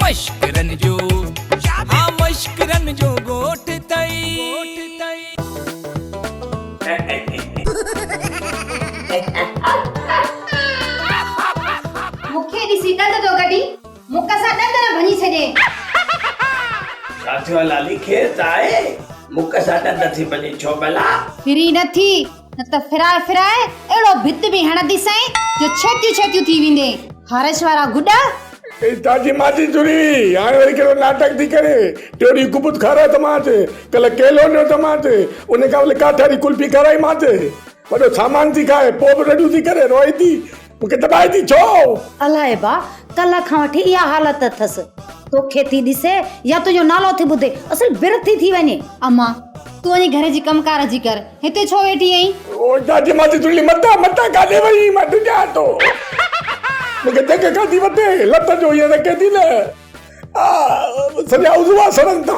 مشڪرن جو ها مشڪرن جو ڳوٺ ٿئي. مون کي ڏسي ڏند ٿو ڪڍي، مڪ سان ڏند نه ڀڃي ڇڏين. ڇا ٿيو آهي لالي، خير ته آهي؟ مڪ سان ڏند ٿي ڀڃين ڇو ڀلا؟ ڦري نه ٿي، نه ته ڦرائي ڦرائي اهڙو ڀت ۾ هڻنديسانء جو ڇيتيون ڇيتيون ٿي ويندين. خارش وارا گڏا. اي تاجي ماجي جڙي هاڻي وري ڪهڙو ناٽڪ ٿي ڪري. ٽيون ڏينهن ڪبوت کارايو ته مانس، ڪلهه ڪيلو ڏنو ته مانس، ان کان ولي ڪاٺاري قلفي کارائي مانس. وڏو سامان ٿي کائي، پوء به رڙيون ٿي ڪري، روئي ٿي، مون کي دٻائي ٿي، ڇو؟ الائي با، ڪلهه کان وٺي اها حالت اٿس. توکي ٿي ڏسي يا تنهنجو نالو ٿي ٻڌي، اصل برٿي ٿي وڃي. امان، تون وڃي گهر جي ڪم ڪار جي ڪر، هتي ڇو ويٺي آهين؟ او چاچي ماچي تنهنجي متان متان ڪاڏي وئين، مان ڊڄان ٿو. مون کي جڳ کان ٿي وٺي، لت جو ائين رکي ٿي نه، آ، سڄا عضوا سڙن ٿا.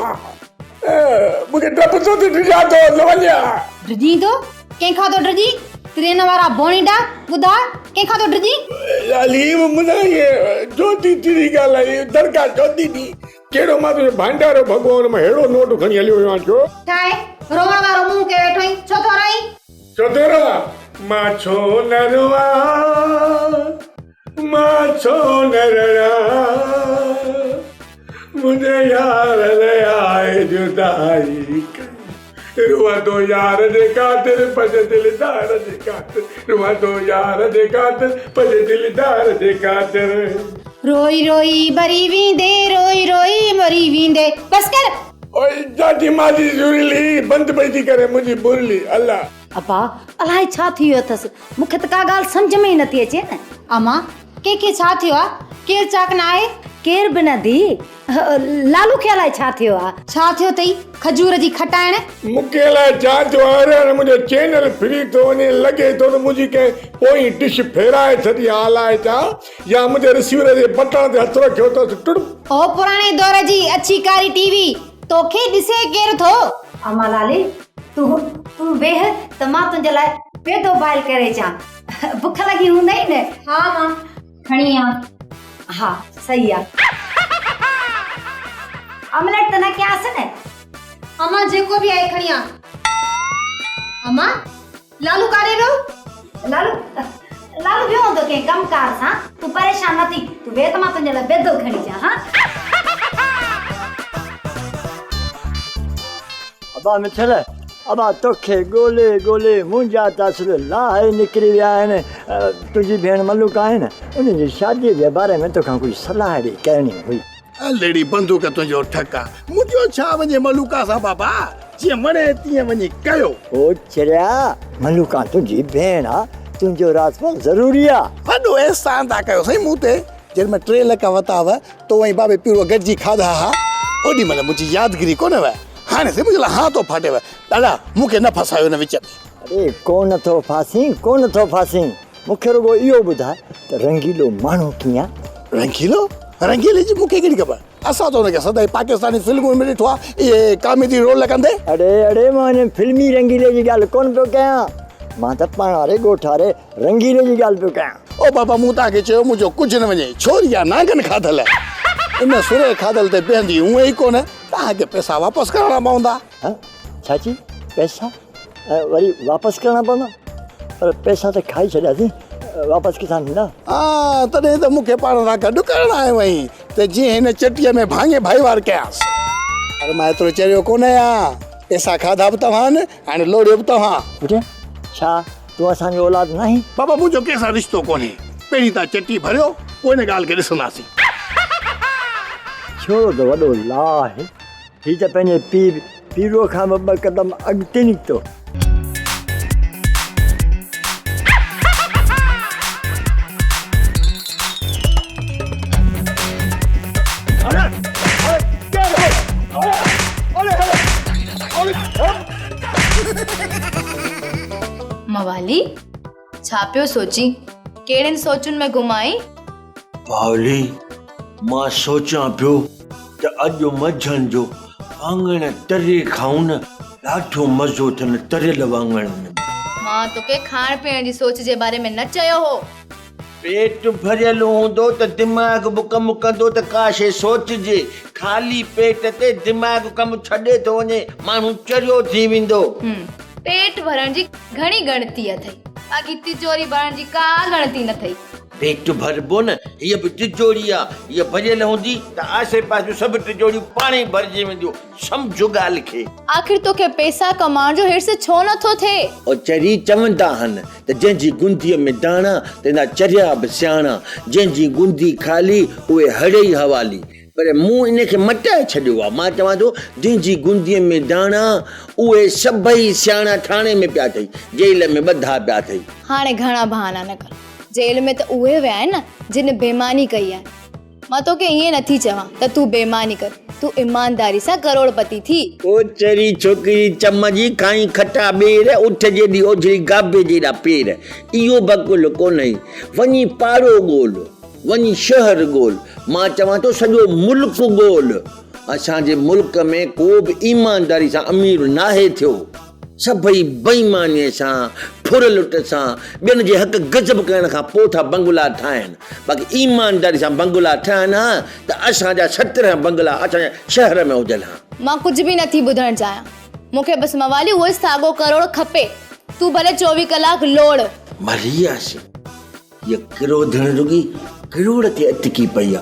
مون کي ڊپ ٿو ٿئي، ڊڄان ٿو، نه وڃان. ڊڄين ٿو؟ ڪنهن کان ٿو ڊڄين؟ ترين وارا بوڻيڊا، ٻڌاء ڪنهن کان ٿو ڊڄين؟ لالي، مون سان ائين ڇو ٿي تري ڳالهائين، دڙڪا ڇو ٿي ڏين؟ ڪهڙو مان تنهنجو ڀانڊارو ڀڳو آهيان، مان ههڙو نوٽ کڻي هليو ويو آهيان ڇو؟ ڇا آهي؟ روئڻ وارو منهن ڪيو ويٺو آهين، ڇو ٿو روئين؟ ڇو ٿو روئان؟ مان ڇو نه روئان، مان ڇو نه رڙان، منهنجي يار لئه آهي جدائي ڪئي. روئان ٿو يار جي خاطر پنهنجي دلدار جي خاطر روئان ٿو يار جي خاطر پنهنجي دلدار جي خاطر. روئي روئي ٻري ويندي روئي روئي مري ويندي بس ڪر. اوئي جاجي ماجي سريلي بند پئي ٿي ڪري منهنجي مرلي الله. ابا الائي ڇا ٿي ويو اٿس مون کي ته ڪا ڳالهه سمجهه ۾ ئي نٿي اچي نه. امان ڪنهن کي ڇا ٿيو آ؟ ڪير چاڪ نه آهي؟ ڪير به نه ڌي، لالو کي الائي ڇا ٿيو آ؟ ڇا ٿيو اٿئي کجور جي کٽائڻ؟ مون کي الائي ڇا ٿيو آ، هر هر منهنجو چينل ڦري ٿو وڃي، لڳي ٿو ته منهنجي ڪنهن پوئين ڊش ڦيرائي ڇڏي آ، الائي ڇا، يا منهنجي رسيور جي بٽڻ تي هٿ رکيو اٿس، ٽڙپ. او پراڻي دور جي اڇي ڪاري ٽي وي، توکي ڏسي ڪير ٿو؟ امان لالي، تون تون ويهه ته مان تنهنجي لاء پيدو بوائل ڪري اچان. بک لڳي هوندئي نه؟ ها مان کڻي آ. ها صحيح آ. آمليٽ ته نه ڪيانس نه؟ امان جيڪو به آهي کڻي آ. امان لالو ڪاڏي ويو؟ لالو لالو ويو هوندو ڪنهن ڪم ڪار سان. تون پريشان نه ٿي، تون ويهه ته مان تنهنجي لاء بيدو کڻي اچان ها. ابا مٺل، ابا توکي ڳولي ڳولي منهنجا ته اصل لاهه نڪري ويا آهن. تنهنجي ڀيڻ ملوڪ آهي نه، ان جي شاديء جي باري ۾ توکان ڪجهه صلاح ڏي ڪرڻي هئي. الڙي بندوق تنهنجو ٺڪ آ، منهنجو ڇا وڃي ملوڪا سان بابا، جيئن وڻي تيئن وڃي ڪيو. او چريا، ملوڪا تنهنجي ڀيڻ آ، تنهنجو راضپو ضروري آ. وڏو احسان ٿا ڪيو سائين مون تي، جنهن مهل 3 لک ورتا هئا، تو ۽ بابي پيروء گڏجي کاڌا ها، اوڏي مهل منهنجي يادگيري ڪونه هئي. هاڻي سائين منهنجي لاء هان ٿو ڦاٽيو. ڏاڏا، مون کي نه ڦاسايو ان وچ ۾. اڙي ڪونه ٿو ڦاسين، ڪونه ٿو ڦاسين. مون کي رڳو اهو ٻڌاء ته رنگيلو ماڻهو ڪيئن آ؟ رنگيلو؟ رنگيلي جي مون کي ڪهڙي خبر؟ اسان ته هن کي سدائين پاڪستاني فلمن ۾ ڏٺو آ، اهي ڪاميڊي رول ڪندي. اڙي اڙي مان ان فلمي رنگيلي جي ڳالهه ڪونه پيو ڪيان. مان ته پاڻ واري ڳوٺ واري رنگيلي جي ڳالهه پيو ڪيان. او بابا مون توهان کي چيو منهنجو ڪجهه نه وڃي، ڇوري آ نانگن کاڌل. ان سرهي کاڌل تي بيهندي هونئن ئي ڪونه، توهان کي پئسا واپس ڪرڻا پوندا. ها؟ ڇا چئي؟ پئسا وري واپس ڪرڻا پوندا؟ پر پئسا ته کائي ڇڏياسين، واپس ڪٿان ٿيندا؟ ها تڏهن ته مون کي پاڻ سان گڏ ڪرڻ آيو آهين ته جيئن هن چٽيء ۾ ڀاڱي ڀائيوار ڪيانس. پر مان ايترو چريو ڪونه آهيان، پئسا کاڌا به توهان، هاڻي لوڙيو به توهان. پٽ، ڇا تون اسان جو اولاد ناهين؟ بابا منهنجو ڪنهن سان رشتو ڪونهي، پهرين توهان چٽي ڀريو، پوء ان ڳالهه کي ڏسنداسين. ڇورو ته وڏو لاهه آهي، هي ته پنهنجي پيء پيروء کان به ٻه قدم اڳتي نڪتو. موالي، ڇا پيو سوچين؟ ڪهڙين سوچن ۾ گم آهين؟ باولي، مان سوچان پيو ته اڄ منجهند جو واڱڻ تري کائون نه، ڏاڍو مزو اٿن تريل واڱڻن ۾. مان توکي کائڻ پيئڻ جي سوچ جي باري ۾ نه چيو هو. پيٽ ڀريل هوندو ته دماغ به ڪم ڪندو ته ڪا شيء سوچجي. خالي پيٽ تي دماغ ڪم ڇڏي ٿو وڃي، ماڻهو چريو ٿي ويندو. هم، پيٽ ڀرڻ جي گهڻي ڳڻتي اٿئي، باقي تجوري ڀرڻ جي ڪا ڳڻتي نه ٿئي. پيٽ ڀربو نه، هيء به تجوري آ، هيء ڀريل هوندي ته آسي پاسي جون سڀ تجوريون پاڻ ئي ڀرجي وينديون. سمجهه ڳالهه کي. آخر توکي پئسا ڪمائڻ جو حرص ڇو نه ٿو ٿئي؟ او چري چوندا هن ته جنهن جي گنديء ۾ داڻا، تنهن جا چريا به سياڻا، جنهن جي گندي خالي، اهي هڙئي حوالي. پر مون ان کي مٽائي ڇڏيو آ. مان چوان ٿو، جنهن جي گنديء ۾ داڻا، اهي سڀئي سياڻا ٿاڻي ۾ پيا اٿئي، جيل ۾ ٻڌا پيا اٿئي. هاڻي گهڻا بهانا نه ڪر. جيل ۾ ته اهي ويا آهن نه، جن بيماني ڪئي آهي. مان توکي ائين نٿي چوان ته تون بيماني ڪر، تون ايمانداري سان ڪروڙپتي ٿي. او چري ڇوڪري چم جي کائين کٽا ٻير، اٺ جيڏي اوجهڙي گابي جيڏا پير. اهو بقول ڪونهي. وڃي پاڙو ڳول، وڃي شهر ڳول، مان چوان ٿو سڄو ملڪ ڳول. اسان جي ملڪ ۾ ڪو به ايمانداري سان امير ناهي ٿيو. سڀئي بيمانيء سان، ڦر لٽ سان، ٻين جي حق غضب ڪرڻ کان پوء ٿا بنگلا ٺاهين. باقي ايمانداري سان بنگلا ٺهن ها ته اسان جا سترهن بنگلا اسان جي شهر ۾ هجن ها. مان ڪجهه به نٿي ٻڌڻ چاهيان. مون کي بس موالي اهو ساڳو ڪروڙ کپي. تون ڀلي 24 ڪلاڪ لوڙ. مري وياسين. هيء ڪروڌڻ رڳي ڪروڙ تي اٽڪي پئي آ،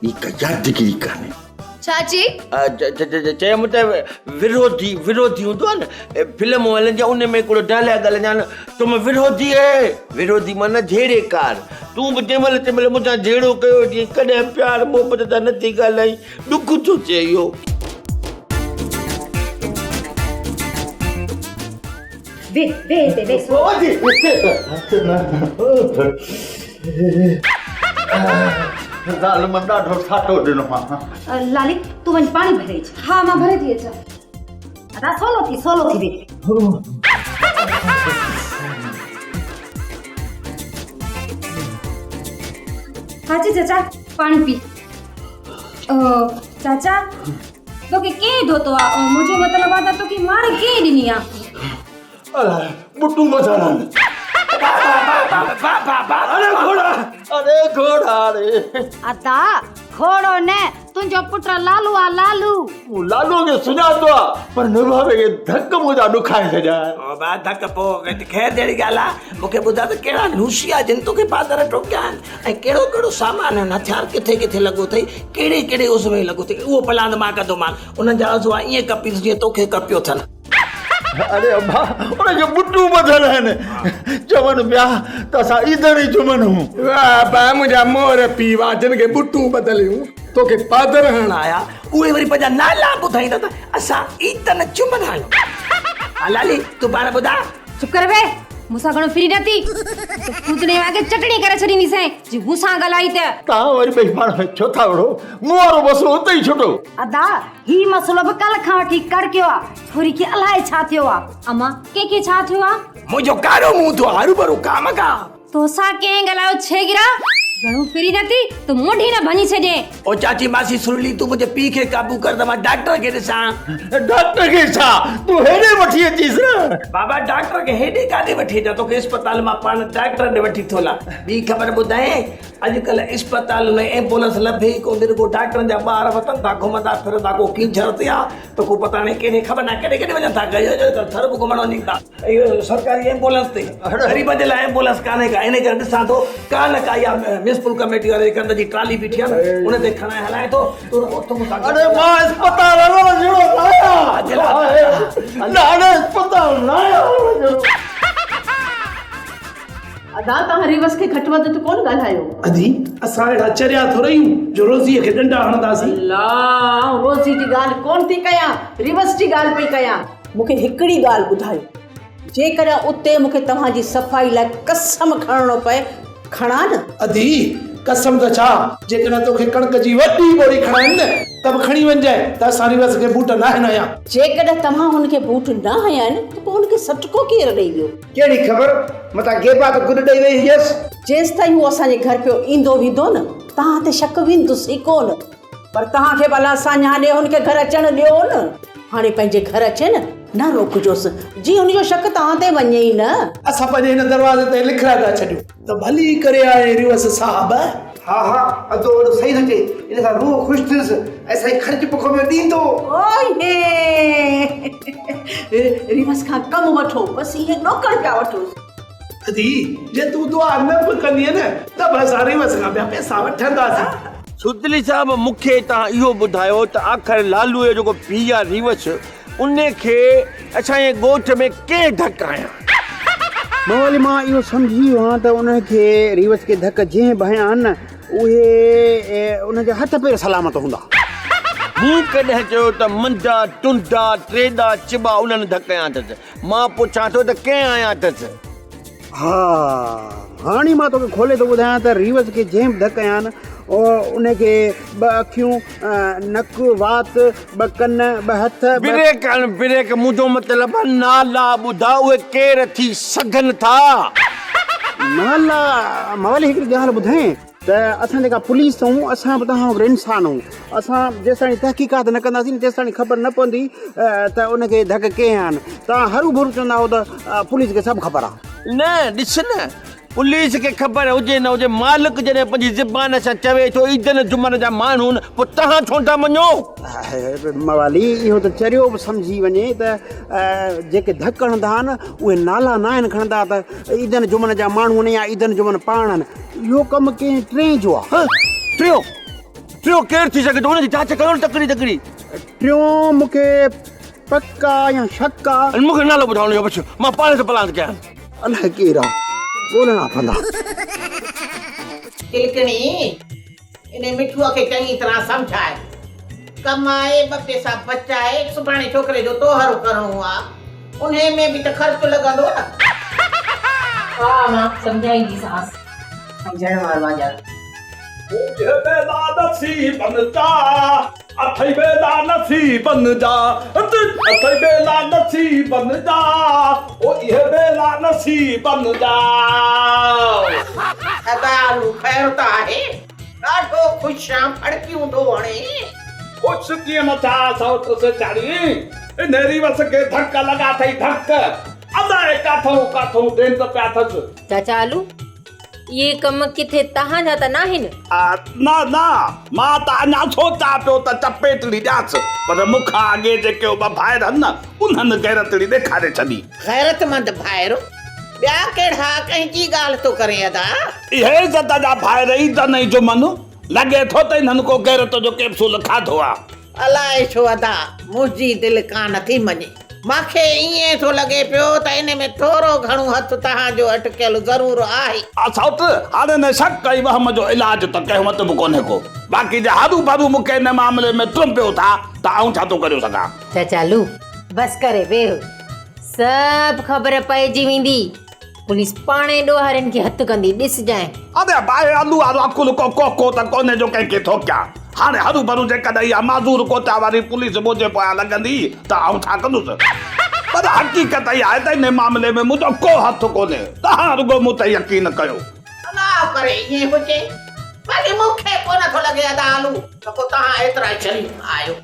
ٻي ڪا يادگيري ڪانهي. ڇا چي؟ چيم ته وروڌي، وروڌي هوندو آ نه، فلمون هلنديون آهن، ان ۾ هڪڙو ڊائلاگ هلندا آهن، تم وروڌي هي، وروڌي معنيٰ جهيڙيڪار. تون به جنهن مهل تنهن مهل مون سان جهيڙو ڪيو ويٺي آهين، ڪڏهن پيار محبت تان نٿي ڳالهائين، ڏک ٿو ٿئي اهو. ويهه ويهه هتي ويهه. ظالم ڏاڍو ساٽو ڏنو آ. لالي تون وڃ پاڻي ڀري اچ. ها مان ڀري ٿي اچان. ادا سولو ٿي سولو ٿي ويهه. ها چاچا پاڻي پي. چاچا توکي ڪنهن ڌوتو آ؟ منهنجو مطلب آ ته توکي مار ڪنهن ڏني آ؟ الاء ٻٽون ٻڌل آهن. اڙي گهوڙا اڙي گهوڙا اڙي. ادا گهوڙو نه تنهنجو پٽ لالو آ لالو. مون لالوء کي سڃاتو آ پر نڀاڳي کي ڌڪ منهنجا ڏکائي ڇڏيا آهن. او ڀاء ڌڪ پوء خير جهڙي ڳالهه آ. مون کي ٻڌاء ته ڪهڙا لوسيا جن توکي پادر ٽوڪيا آهن ۽ ڪهڙو ڪهڙو سامان ۽ هٿيار ڪٿي ڪٿي لڳو اٿئي، ڪهڙي ڪهڙي عضوي ۾ لڳو اٿئي، اهو پلاند مان ڪندومان. انهن جا عضوا ائين ڪپيندس جيئن توکي ڪپيو اٿن. اڙي ابا ان کي ٻٽون ٻڌل آهن، چون پيا ته اسان عيدڻ ئي جمن هون. واهه ابا منهنجا مور پيوا جن کي ٻٽون ٻڌل هيون توکي پادر هڻڻ آيا، اهي وري پنهنجا نالا ٻڌائيندا ته اسان عيدن جمن آهيون. ها لالي تون پاڻ ٻڌاء. چپ ڪري ويهه، مون سان گهڻو ڦري نه ٿي، ته پوتڻي وانگي چٽڻي ڪري ڇڏينديسانء، جي مون سان ڳالهائي ته. توهان وري ٻئي پاڻ ۾ ڇو ٿا وڙهو؟ مون وارو مسئلو اتي ئي ڇٽو. ادا، هي مسئلو به ڪلهه کان وٺي ڪڙڪيو آ. ڇوري کي الائي ڇا ٿيو آ. اما، ڪنهن کي ڇا ٿيو آ؟ منهنجو ڪارو منهن ٿيو آ، هروڀرو ڪامڪا. توسان ڪنهن ڳالهايو ڇيڳرا؟ گهڻو ڦري نه ٿي ته منڍ ئي نه ڀڃي ڇڏين. او چاچي ماسي سرلي تون منهنجي پيء کي قابو ڪر ته مان ڊاڪٽر کي ڏسان. ڊاڪٽر کي ڇا؟ تون هيڏي وٺي اچيس نه. بابا ڊاڪٽر کي هيڏي ڪاڏي وٺي اچان توکي اسپتال مان پاڻ ڊاڪٽر ڏي وٺي ٿو هلان. ٻي خبر ٻڌايئين اڄڪلهه اسپتالن ۾ ايمبولنس لڀي ئي ڪونه ٿي رڳو ڊاڪٽرن جا ٻار وتن ٿا گهمندا ڦرندا ڪو ڪينجهر تي آ ته ڪو پتا ناهي ڪهڙي خبر ناهي ڪيڏي ڪيڏي وڃن ٿا ٿر به گهمڻ وڃن ٿا. اهو سرڪاري ايمبولنس تي غريبن جي لاء ايمبولنس ڪانهي ڪا انهي ڪري ڏسان ٿو ڪا نه ڪا اها ميونسپل ڪميٽي واري جي گند جي ٽرالي بيٺي آهي نه ان تي کڻائي هلائين ٿو تون رڳو اٿ مون سان اڙي مان اسپتال هلڻ جهڙو ناهيان نه اڙي اسپتال ناهيان هلڻ جهڙو. ادا توهان ريوس کي گهٽ وڌ ته ڪونه ڳالهايو. ادي اسان اهڙا چريا ٿورئي آهيون جو روزيء کي ڏنڊا هڻنداسين. الله آئون روزي جي ڳالهه ڪونه ٿي ڪيان ريوس جي ڳالهه پئي ڪيان. مون کي هڪڙي ڳالهه ٻڌايو، جيڪڏهن اتي مون کي توهان جي صفائي لاء قسم کڻڻو پئي، کڻان نه؟ ادي، قسم ته ڇا، جيڪڏهن توکي ڪڻڪ جي وڏي ٻوري کڻائين نه، ته به کڻي وڃجانء ته اسان ريوس کي بوٽ ناهن هنيا. جيڪڏهن توهان هن کي بوٽ نه هنيا آهن ته پوء هن کي سٽڪو ڪير ڏئي ويو؟ ڪهڙي خبر، متان گيبا به گڏ ڏئي وئي هجيس. جيستائين هو اسان جي گهر پيو ايندو ويندو نه، توهان تي شڪ ويندس ئي ڪونه. پر توهان کي به الله ساڃاهه ڏي هن کي گهر اچڻ ڏيو نه. هاڻي پنهنجي گهر اچي نه، نه روڪجوس، جيئن هن جو شڪ توهان تي وڃي ئي نه. اسان پنهنجي هن دروازي تي لکرائي ٿا ڇڏيون ته ڀلي ڪري آئين ريوس صاحب. ها ها ادو وڏو صحيح ٿو چئي ان سان روح خوش ٿيندس ۽ سائين خرچ پکو پيو ڏيندو. اوهي ريوس کان ڪم وٺو بس اهي ڏوڪڙ پيا وٺوس. ادي جي تون دعا نه به ڪندينء نه ته به اسان ريوس کان پيا پئسا وٺنداسين. سوتلي صاحب مون کي توهان اهو ٻڌايو ته آخر لالوء جو جيڪو پيء آ ريوس ان کي اسان جي ڳوٺ ۾ ڪنهن ڌڪ هنيا؟ موالي مان اهو سمجهي ويو آهيان ته ان کي ريوس کي ڌڪ جنهن به هنيا آهن نه اهي ان جا هٿ پير سلامت هوندا. مون ڪڏهن چيو ته منڊا، ٽنڊا، ٽيڏا، چٻا انهن ڌڪ هنيا اٿس. مان پڇان ٿو ته ڪنهن هنيا اٿس؟ ها هاڻي مان توکي کولي ٿو ٻڌايان ته ريوس کي جنهن به ڌڪ هنيا نه ان کي ٻه اکيون، نڪ، وات، ٻه ڪن، ٻه هٿ، ٻه. بريڪ هڻ بريڪ منهنجو مطلب آهي نالا ٻڌاء اهي ڪير ٿي سگهن ٿا؟ نالا موالي هڪڙي ڳالهه ٻڌائين ته اسان جيڪا پوليس آهيون اسان به توهان وانگر انسان آهيون اسان جيستائين تحقيقات نه ڪنداسين تيستائين خبر نه پوندي ته ان کي ڌڪ ڪنهن هنيا آهن توهان هرو ڀرو چوندا آهيو ته پوليس کي سڀ خبر آهي. نه ڏس نه پوليس کي خبر هجي نه هجي مالڪ جڏهن پنهنجي زبان سان چوي ٿو عيدن جمعن جا ماڻهو آهن پوء توهان ڇو ٿا مڃو؟ موالي اهو ته چريو به سمجهي وڃي ته جيڪي ڌڪ هڻندا آهن اهي نالا ناهن کڻندا ته عيدن جمعن جا ماڻهو آهن يا عيدن جمعن پاڻ آهن اهو ڪم ڪنهن ٽئين جو آهي. ٽيون؟ ٽيون ڪير ٿي سگهي ٿو ان جي جاچ ڪيو نه تڪڙي تڪڙي. ٽيون مون کي پڪ آ يا شڪ آ. مون کي نالو ٻڌاء ان جو بس مان پاڻ ٿو پلاند ڪيان. الائي ڪير آ ڳولڻا پوندا. تلڪڻي، انهي مٺوء کي چڱي طرح سمجهاء. ڪمائي ٻه پئسا بچائي سڀاڻي ڇوڪري جو توهرو ڪرڻو آ. انهي ۾ به ته خرچ لڳندو نه. ها امان سمجهائينديسانس. سمجهڻ وارو آ ڄڻ. اهي ٻيلا نصيبن جا، اٿئي ٻيلا نصيبن جا، اٿئي ٻيلا نصيبن جا، او اهي ٻيلا نصيبن جا. ادا علو خير ته آهي؟ ڏاڍو خوش آن ڦڙڪيون ٿو هڻين. خوش ڪيئن نه ٿيان سئوٽ سيٺياڻي، انهي ريوس کي ڌڪ لڳا اٿئي ڌڪ، الائي ڪاٿئون ڪاٿئون ڏند پيا اٿس. چاچا علو اهي ڪم ڪٿي توهان جا ته ناهن؟ نه نه، مان ته اڃا سوچان پيو ته چپيٽڙي ڏيانس، پر مون کان اڳي جيڪي ٻه ڀائر هن نه، انهن غيرتڙي ڏيکاري ڇڏي. غيرتمند ڀائر؟ ٻيا ڪهڙا؟ ڪنهن جي ڳالهه ٿو ڪرين ادا؟ اهي عزت جا ڀائر عيدن ۽ جمعن، لڳي ٿو ته انهن ڪو غيرت جو ڪيپسول کاڌو آ. الائي ڇو ادا، منهنجي دل ڪانه ٿي مڃي. مان کي ائين ٿو لڳي پيو ته ان ۾ ٿورو گهڻو هٿ توهان جو اٽڪيل ضرور آهي. ها سئوٽ، هاڻي ان شڪ ۽ وهم جو علاج ته ڪنهن وٽ به ڪونهي ڪو. باقي جي هروڀرو مون کي ان معاملي ۾ ٽنبيو ٿا ته آئون ڇا ٿو ڪريو سگهان. چاچا علو، بس ڪري ويهه، سڀ خبر پئجي ويندي. پوليس پاڻ ئي ڏوهارين کي هٿ ڪندي، ڏسجانء. ادي باهه علو وارو عقل ڪو ڪوڪو ته ڪونهي جو ڪنهن کي ٿوڪيان. هاڻي هروڀرو جيڪڏهن اها معذور ڪوتا واري پوليس منهنجي پويان لڳندي ته آئون ڇا ڪندس؟ پر حقيقت اها آهي ته انهي معاملي ۾ منهنجو ڪو هٿ ڪونهي. توهان رڳو مون تي يقين ڪيو. الله ڪري ائين هجي. باقي مون کي ڪونه ٿو لڳي ادا علو ته ڪو توهان ايترا شريف آهيو.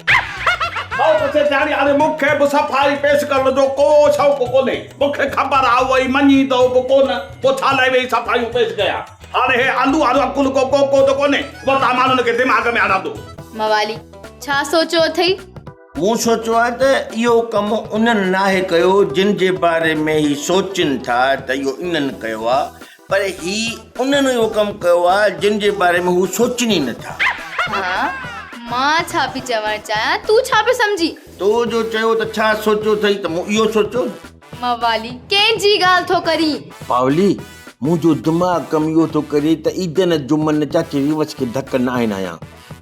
ڀائو پڇي سياڻي هاڻي مون کي به صفائي پيش ڪرڻ جو ڪو شوق ڪونهي. مون کي خبر آ اهو ئي مڃيندو به ڪونه، پوء ڇا لاء ويهي صفايون پيش ڪيان. هاڻي هي آلو وارو عقل ڪو ڪوڪو ته ڪونهي، وتان ماڻهن کي دماغ ۾ هڻندو. موالي، ڇا سوچيو اٿئي؟ مون سوچيو آهي ته اهو ڪم انهن ناهي ڪيو جن جي باري ۾ هي سوچين ٿا ته اهو انهن ڪيو آهي، پر هي انهن اهو ڪم ڪيو آهي جن جي باري ۾ هو سوچين ئي نٿا. ها، مان ڇا پئي چوڻ چاهيان، تون ڇا پيو سمجهين؟ تو جو چيو ته ڇا سوچيو اٿئي ته مون اهو سوچيو. موالي، ڪنهن جي ڳالهه ٿو ڪرين؟ پاولي، منهنجو دماغ ڪم اهو ٿو ڪري ته عيدن جمعن چاچي ريوس کي ڌڪ نه آهن هنيا،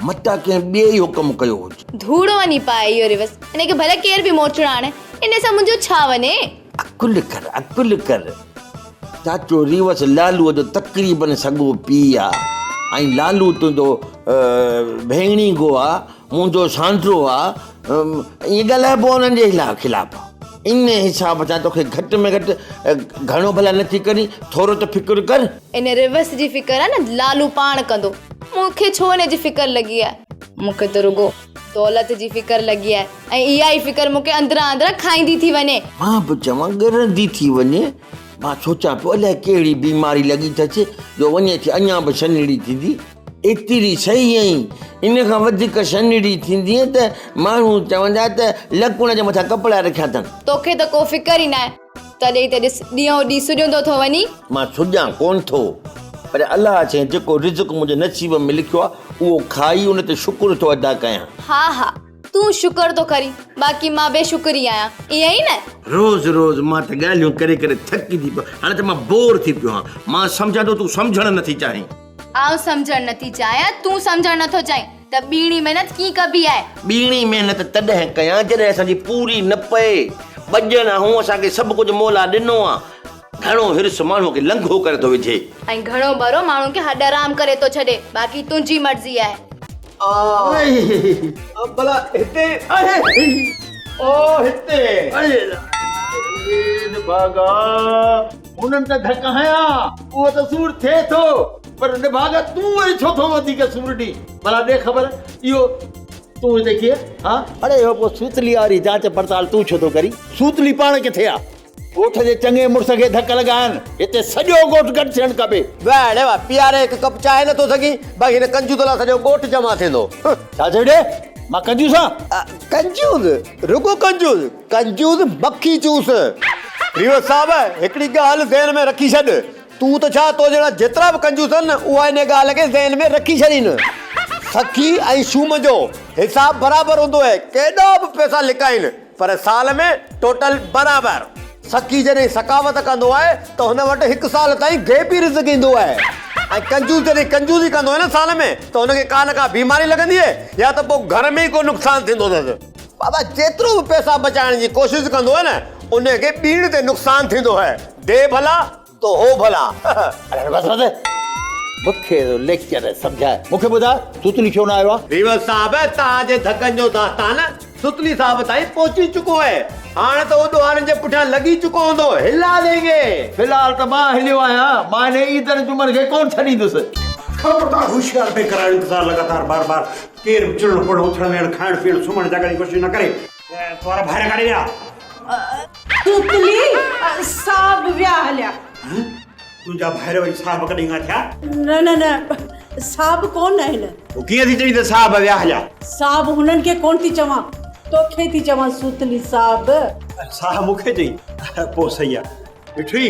متان ڪنهن ٻئي اهو ڪم ڪيو هجي. ڌوڙ وڃي پائي اهو ريوس، ان کي ڀلي ڪير به موچڙا هڻي، ان سان منهنجو ڇا وڃي؟ عقل ڪر، عقل ڪر. چاچو ريوس لالوء جو تقريبن سڳو پيء آ ۽ لالو تنهنجو ڀيڻيگو آ، منهنجو سانڊرو آ، ائين ڳالهائبو آ انهن جي خلاف. ان حساب سان توکي گهٽ ۾ گهٽ گهڻو ڀلا نٿي ڪرين، ٿورو ته فڪر ڪر. ان ريوس جي فڪر آ نه لالو پاڻ ڪندو، مون کي ڇو ان جي فڪر لڳي آ. مون کي ته رڳو دولت جي فڪر لڳي آهي ۽ اها ئي فڪر مون کي اندران اندران کائيندي ٿي وڃي. مان به چوان ڳرندي ٿي وڃي. مان سوچان پيو الائي ڪهڙي بيماري لڳي اٿس جو وڃي ٿي اڃا به سنهڙي ٿيندي. ايتري صحيح ۽ ان کان وڌيڪ سنهڙي ٿيندينء ته ماڻهو چوندا ته لڪڻ جي مٿان ڪپڙا رکيا اٿن. توکي ته ڪو فڪر ئي ناهي. تڏهن ته ڏس ڏينهون ڏينهن سڄندو ٿو وڃين. مان سڄان ڪونه ٿو پر الله سائين جيڪو رزق منهنجي نصيب ۾ لکيو آهي اهو کائي ان تي شڪر ٿو ادا ڪيان. ها ها تون شڪر ٿو ڪرين باقي مان بي شڪري آهيان ائين ئي نه؟ روز روز مان ته ڳالهيون ڪري ڪري ٿڪجي پيو هاڻي ته مان بور ٿي پيو آهيان. مان سمجهان ٿو تون سمجهڻ نٿي چاهين. آئون سمجهڻ نٿي چاهيان تون سمجهڻ نٿو چاهين ته ٻيڻي محنت ڪيئن ڪبي آهي؟ ٻيڻي محنت تڏهن ڪيان جڏهن اسان جي پوري نه پئي. ٻه ڄڻا هون اسان کي سڀ ڪجهه مولا ڏنو آ. گهڻو حرص ماڻهوء کي لنگهو ڪري ٿو وجهي. ۽ گهڻو ٻرو ماڻهوء کي هڏ حرام ڪري ٿو ڇڏي. باقي تنهنجي مرضي آهي. ڀلا هتي او هتي. نڀاڳا هنن ته ڌڪ هنيا اهو ته سور ٿئي ٿو پر نڀاڳا تون وري ڇو ٿو وڌيڪ سور ڏين ڀلا ڏي خبر اهو تون هتي ڪيئن ها. اڙي اهو پوء سوتلي واري جاچ پڙتال تون ڇو ٿو ڪرين سوتلي پاڻ ڪٿي آ. ڳوٺ جي چڱي مڙس کي ڌڪ لڳا آهن هتي سڄو ڳوٺ گڏ ٿيڻ کپي. واهه اڙي واهه پياري هڪ ڪپ چانهه نٿو سگهين باقي هن ڪنجوس لاء سڄو ڳوٺ جمع ٿيندو. ڇا چيو ڙي مان ڪنجوس آن. ڪنجوس رڳو ڪنجوس ڪنجوس مکي چوس. ريوس صاحب هڪڙي ڳالهه ذهن ۾ رکي ڇڏ تون ته ڇا تو جهڙا جيترا به ڪنجوس آهن نه اها ان ڳالهه کي ذهن ۾ رکي ڇڏين. سکي ۽ شوم جو حساب برابر هوندو آهي ڪيڏا به پئسا لڪائين پر سال ۾ ٽوٽل برابر. سکي جڏهن سخاوت ڪندو آهي ته هن وٽ هڪ سال تائين غيبي رزق ايندو آهي ۽ ڪنجوس جڏهن ڪنجوسي ڪندو آهي نه سال ۾ ته هن کي ڪا نه ڪا بيماري لڳندي آهي يا ته پوء گهر ۾ ئي ڪو نقصان ٿيندو اٿس. بابا جيترو به پئسا بچائڻ جي ڪوشش ڪندو آهي نه ان کي ٻيڻ تي نقصان ٿيندو آهي. The ڀلا تو هو ڀلا. اڙي بس بس مون کي ٿو ليڪچر سمجهائي. مون کي ٻڌاء سوتلي ڇو نه آيو آ؟ ريوس صاحب توهان جي ڌڪن جو داستان ستلي صاحب تائين پهچي چڪو آهي. هاڻ ته هو ڏوهارين جي پٺيان لڳي چڪو هوندو. هلا دينگي. في الحال ته مان هليو آهيان. مان انهي عيدن جمعن کي ڪونه ڇڏيندس. خبردار هوشيار بي قرار انتظار لڳاتار بار بار ڪير به چڙڻ پڙڻ اٿڻ ويهڻ کائڻ پيئڻ سمهڻ جاڳڻ جي ڪوشش نه ڪري. توارا ڀائر ڪاڏي ويا؟ سوتلي، صاحب ويا هليا. تنهنجا ڀائر وري صاحب ڪڏهن کان ٿيا؟ نه نه نه صاحب ڪونه آهن. پوء ڪيئن ٿي چوين ته صاحب ويا هليا؟ صاحب هنن کي ڪونه ٿي چوان، توکي ٿي چوان سوتلي صاحب. صاحب مون کي چئين؟ پوء صحيح آ. ڏٺئي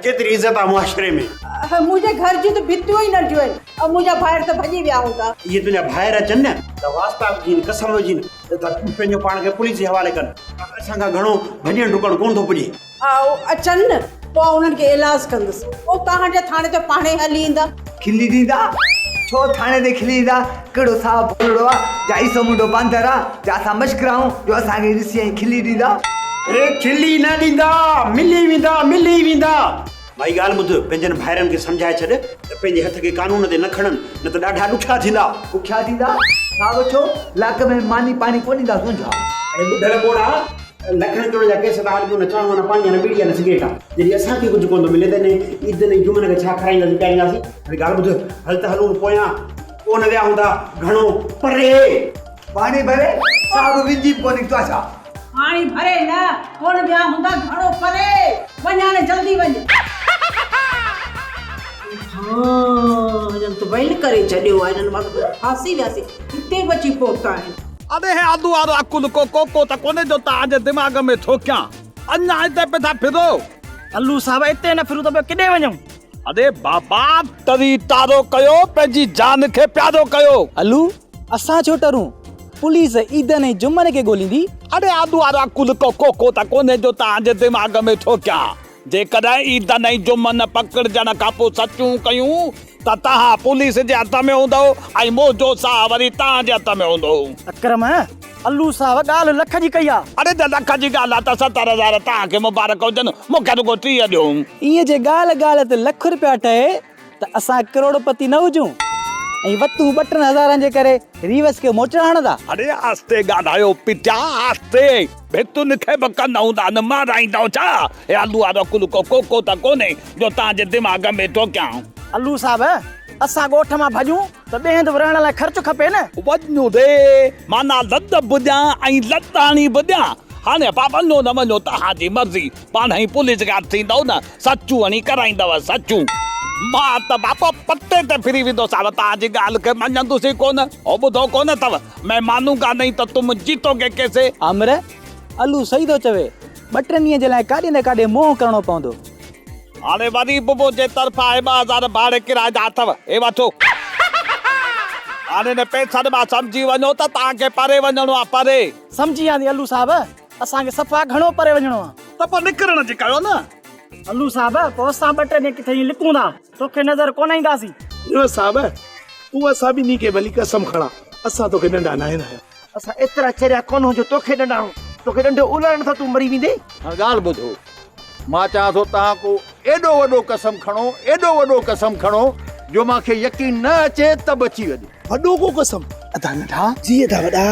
ڪيتري عزت آ معاشري ۾. منهنجي گهر جون ته ڀتيون ئي ننڍيون آهن، منهنجا ڀائر ته ڀڄي ويا هوندا. اهي تنهنجا ڀائر اچن نه ته واسطا وجهين، قسم وجهين ته پنهنجو پاڻ کي پوليس جي حوالي ڪن. اسان کان گهڻو ڀڄڻ ڊڪڻ ڪونه ٿو پڄي. ها اچن نه پوء انهن کي ايلاز ڪندس. پوء توهان جا ٿاڻي تي پاڻهي هلي ايندا. کلي ڏيندا؟ ڇو ٿاڻي تي کلي ايندا؟ ڪهڙو صاحب ڀولڙو آ جا عيسو منڊو باندر آ جا اسان مشڪرا آهون جو اسان کي ڏسي ائين کلي ڏيندا؟ اڙي کلي نه ڏيندا، ملي ويندا، ملي ويندا. مائي ڳالهه ٻڌ، پنهنجن ڀائرن کي سمجهائي ڇڏ ته پنهنجي هٿ کي قانون تي نه کڻن، نه ته ڏاڍا ڏکيا ٿيندا. ڏکيا ٿيندا؟ صاحب ڇو؟ لاڪ ۾ ماني پاڻي ڪونه ڏينداسون ڇا؟ اڙي ٻڍل ٻوڙا، لکن ڪروڙ جا ڪيس ٿا هلن پيا، نه چانهه نه پاڻي نه ٻيڙي نه سگريٽ آ. جڏهن اسان کي ڪجهه ڪونه ٿو ملي ته انهي عيدن ۽ جمعن کي ڇا کارائينداسين پيارينداسين. هاڻي ڳالهه ٻڌ، هل ته هلون پويان ڪونه ويا هوندا گهڻو پري. پاڻي ڀري صاحب وڃي به ڪونه نڪتو آ ڇا؟ پاڻي ڀري نه ڪونه ويا هوندا گهڻو پري. وڃ هاڻي جلدي وڃ. ها هنن ته ويل ڪري ڇڏيو آهي هنن مان ته ڦاسي وياسين هتي به اچي پهتا آهن. اڙي هي آدو وارو عقل ڪو ڪوڪو ته ڪونهي جو توهان جي دماغ ۾ ٺوڪيان. اڃا هتي پئي ٿا ڦرو. الو صاحب اتي نه ڦرون ته ٻيو ڪيڏي وڃون. اڙي بابا ٽري ٽارو ڪيو پنهنجي جان کي پيارو ڪيو. الو اسان ڇو ٽرون پوليس عيدن ۽ جمعن کي ڳوليندي. اڙي آدو وارو عقل ڪو ڪوڪو ته ڪونهي جو توهان جي دماغ ۾ ٺوڪيان. جيڪڏهن عيدن ۽ جمعن پڪڙجڻ کان پوء سچون ڪيون ته توهان پوليس جي هٿ ۾ هوندؤ ۽ منهنجو ساهه وري توهان جي هٿ ۾ هوندو. اڪرم، الو صاحب ڳالهه لک جي ڪئي آ. اڙي ته لک جي ڳالهه آ ته 70,000 توهان کي مبارڪ هجن، مون کي رڳو 30 ڏيو. ائين جي ڳالهه ڳالهه تي لک رپيا ٺهي ته اسان ڪروڙپتي نه هجون ۽ وتون ٻه ٽن هزارن جي ڪري ريوس کي موچڙا هڻندا. اڙي آهستي ڳالهايو پٽيا آهستي، ڀتين کي به ڪن هوندا آهن، مارائيندؤ ڇا؟ هي الو وارو عقل ڪو ڪوڪو ته ڪونهي جو توهان جي دماغ ۾ ٺوڪيان. الو صاحب، اسان ڳوٺ مان ڀڄون ته ٻئي هنڌ به رهڻ لاء خرچ کپي نه. وڃو ري، معنيٰ لڏ به ڏيان ۽ لڏاڻي به ڏيان. هاڻي ابا وڃو نه وڃو توهان جي مرضي. پاڻهئي پوليس کي هٿ ٿيندؤ نه، سچون هڻي ڪرائيندؤ سچون. مان ته بابا پٽي تي ڦري ويندوسانو، توهان جي ڳالهه کي مڃندس ئي ڪونه. هو ٻڌو ڪونه اٿو، مين مانون گا نهين ته تم جيتو گي ڪيسي؟ آمر، الو صحيح ٿو چوي. ٻه ٽن ڏينهن جي لاء ڪاڏي نه ڪاڏي منهن ڪرڻو پوندو. هاڻي وري به منهنجي طرفان هي 2000 ڀاڙي ڪرائي جا اٿو، هي وٺو. هاڻي انهن پئسن مان سمجهي وڃو ته توهان کي پري وڃڻو آهي، پري. سمجهي وياسين الو صاحب، اسان کي صفا گهڻو پري وڃڻو آهي. ته پوء نڪرڻ جي ڪيو نه. الو صاحب، پوء اسان ٻه ٽي ڏينهن ڪٿي ائين لڪون ٿا، توکي نظر ڪونه اينداسين. نيوز صاحب، تون اسان ٻنهي کي ڀلي قسم کڻا، اسان توکي ڏنڊا ناهن هنيا. اسان ايترا چريا ڪونه جو توکي ڏنڊا هڻون. توکي ڏنڊو الارڻ سان تون مري ويندين. هاڻ ڳالهه ٻڌو. مان چوان ٿو توهان ڪو ايڏو وڏو قسم کڻو، ايڏو وڏو قسم کڻو جو مان کي يقين نه اچي ته به اچي وڃي. وڏو ڪو قسم؟ ادا ننڍا. جي ادا وڏا.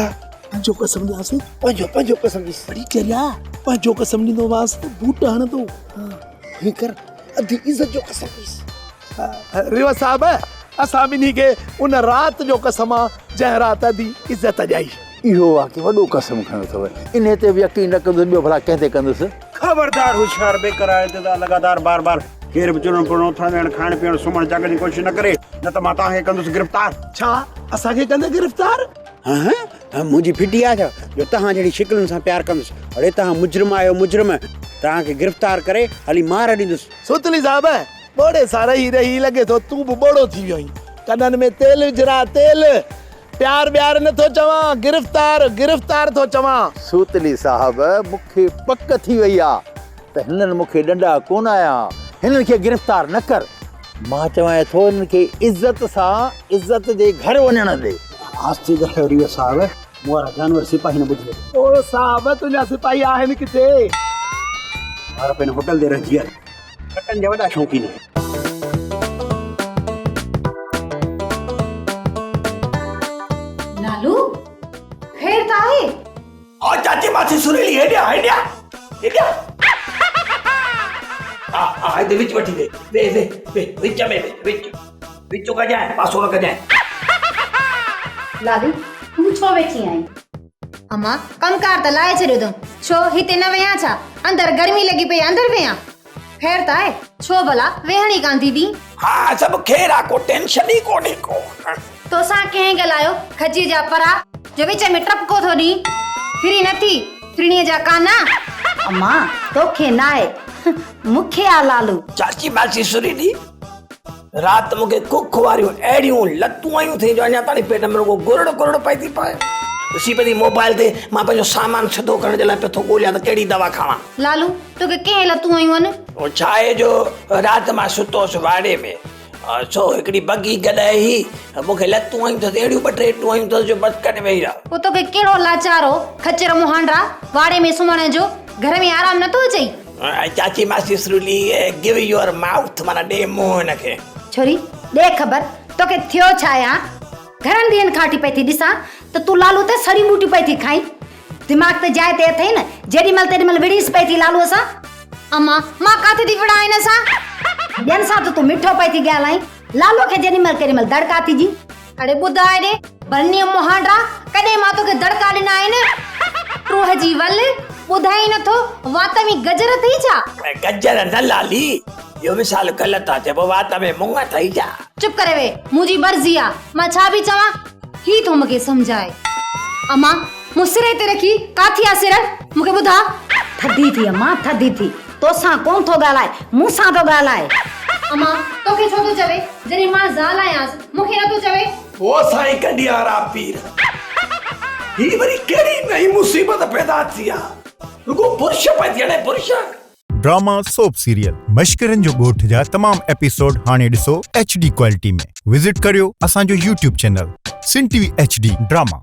پنهنجو قسم ڏيانس. پنهنجو پنهنجو قسم ڏيس. اڙي چريا پنهنجو قسم ڏيندومانس ته بوٽ هڻندو. هي ڪر ادي عزت جو قسم ڏيس. ريوس صاحب اسان ٻنهي کي ان رات جو قسم آ جنهن رات ادي عزت ڄائي. اهو واقعي وڏو قسم کنيو اٿو. انهي تي به يقين نه ڪندس ٻيو ڀلا ڪنهن تي ڪندس. خبردار هوشيار بيقرار انتظار لڳاتار بار بار ڪير به چرڻ پرڻ اٿڻ ويهڻ کائڻ پيئڻ سمهڻ جاڳڻ جي ڪوشش نه ڪري نه ته مان توهان کي ڪندس گرفتار. ڇا اسان کي ڪندين گرفتار؟ هه هه منهنجي ڦٽي آ ڇا جو توهان جهڙي شڪلن سان پيار ڪندس. اڙي توهان مجرم آهيو مجرم توهان کي گرفتار ڪري هلي مار ڏيندس. سوتلي صاحب ٻوڙي سان رهي رهي لڳي ٿو تون به ٻوڙو ٿي ويو آهين. ڪنن ۾ تيل وجهراء تيل. پيار ٻيار نه ٿو چوان گرفتار گرفتار ٿو چوان. سوتلي صاحب مون کي پڪ ٿي وئي آ ته هنن مون کي ڏنڊا ڪونه آيا هنن کي گرفتار نه ڪر. مان چوانء ٿو هنن کي عزت سان عزت جي گهر وڃڻ ڏي. آهستي ڳالهايو ريور صاحب مون وارا جانور سپاهي نه ٻڌي وٺن. او صاحب تنهنجا سپاهي آهن ڪٿي؟ وارا پنهنجي هوٽل تي رهجي ويا. ڪٽن جا وڏا شوقين آهن. لالو، خير ته آهي؟ او چاچي ماسي سريلي هيڏيان هيڏيان هيڏيان. آ آ هتي وچ وٺي وي وي وي وي وچ ۾ وي وچ وچ ڪجانء پاسو نه ڪجانء. لالي، تون ڇو ويٺي آهين؟ امان، ڪم ڪار ته لاهي ڇڏيو اٿم، ڇو هتي نه ويهان ڇا؟ اندر گرمي لڳي پئي آهي، اندر ويهان؟ خير ته آهي، ڇو ڀلا ويهڻ ئي ڪانه ٿي ڏين؟ ها سڀ خير آ، ڪو ٽينشن ئي ڪونهي ڪو. توسان ڪنهن ڳالهايو، کجيء جا پرا، جو وچ ۾ ٽپڪو ٿو ڏين؟ ڦري نه ٿي، ڦرڻيء جا ڪانا. امان، توکي ناهي، مون کي آ لالو. چاچي ماسي سريلي، رات مون کي ڪک واريون اهڙيون لتون آيون اٿئي جو اڃا تائين پيٽ ۾ رڳو گرڙ گرڙ پئي ٿي پئي. ڏسي پئي ٿي موبائل تي مان پنهنجو سامان سڌو ڪرڻ جي لاء پيو ٿو ڳوليان ته ڪهڙي دوا کاوان. لالو، توکي ڪنهن لتون هنيون آهن؟ او ڇا آهي جو رات مان ستو هوس واڙي ۾ سو هڪڙي بگي گڏهه هئي مون کي لتون هنيون اٿس اهڙيون ٻه ٽي ٽون هنيون اٿس جو بس ڪري ويهي رهيا. پوء توکي ڪهڙو لاچار هو خچر مهانڊا واڙي ۾ سمهڻ جو، گهر ۾ آرام نٿو اچئي؟ چاچي ماسي سرولي گيو your mouth معنيٰ ڏي منهن هن کي. ڇوري ڏي خبر توکي ٿيو ڇا آهي هان؟ گهڻن ڏينهن کان وٺي پئي ٿي ڏسان ته تون لالو تي سڙيون ٻوٽيون پئي ٿي کائين. دماغ ته جاء تي اٿئي نه، جيڏي مهل تيڏي مهل وڙهيس پئي ٿي لالوء سان. امان، مان ڪاٿي ٿي وڙهان هن سان؟ ٻين سان ته تون مٺو پئي ٿي ڳالهائين، لالوء کي جيڏي مهل تيڏي مهل دڙڪا ٿي ڏين. اڙي ٻڌاء ڏي، برنيء مهانڊا، ڪڏهن مان توکي دڙڪا ڏنا آهن؟ ٽوهه جي ول، ٻڌائين نٿو، وات ۾ گجر اٿئي ڇا؟ گجر نه لالي، اهو مثال غلط آ، چئبو وات ۾ مڱ اٿئي ڇا؟ چپ ڪري ويهه، منهنجي مرضي آ، مان ڇا به چوان، هي ٿو مون کي سمجهائي. امان، مون سرهي تي رکي، ڪاٿي آ سر، مون کي ٻڌاء. ٿڌي ٿي امان، ٿڌي ٿي. توسان ڪونه ٿو ڳالهائي، مون سان ٿو ڳالهائي. امان، توکي ڇو ٿو چوي، جڏهن مان زال آهيانس، مون کي نٿو چوي. او سائين ڪنڊيارا پير، هي وري ڪهڙي نئين مصيبت پيدا ٿي آ، رڳو برش پئي ٿي هڻي برش. ڊراما سوپ سيريل مشڪرن جو ڳوٺ جا تمام ايپيسوڊ هاڻي ڏسو ايڇ ڊي ڪوالٽي ۾ وزٽ ڪريو اسان جو YouTube channel Sindh T V H D drama.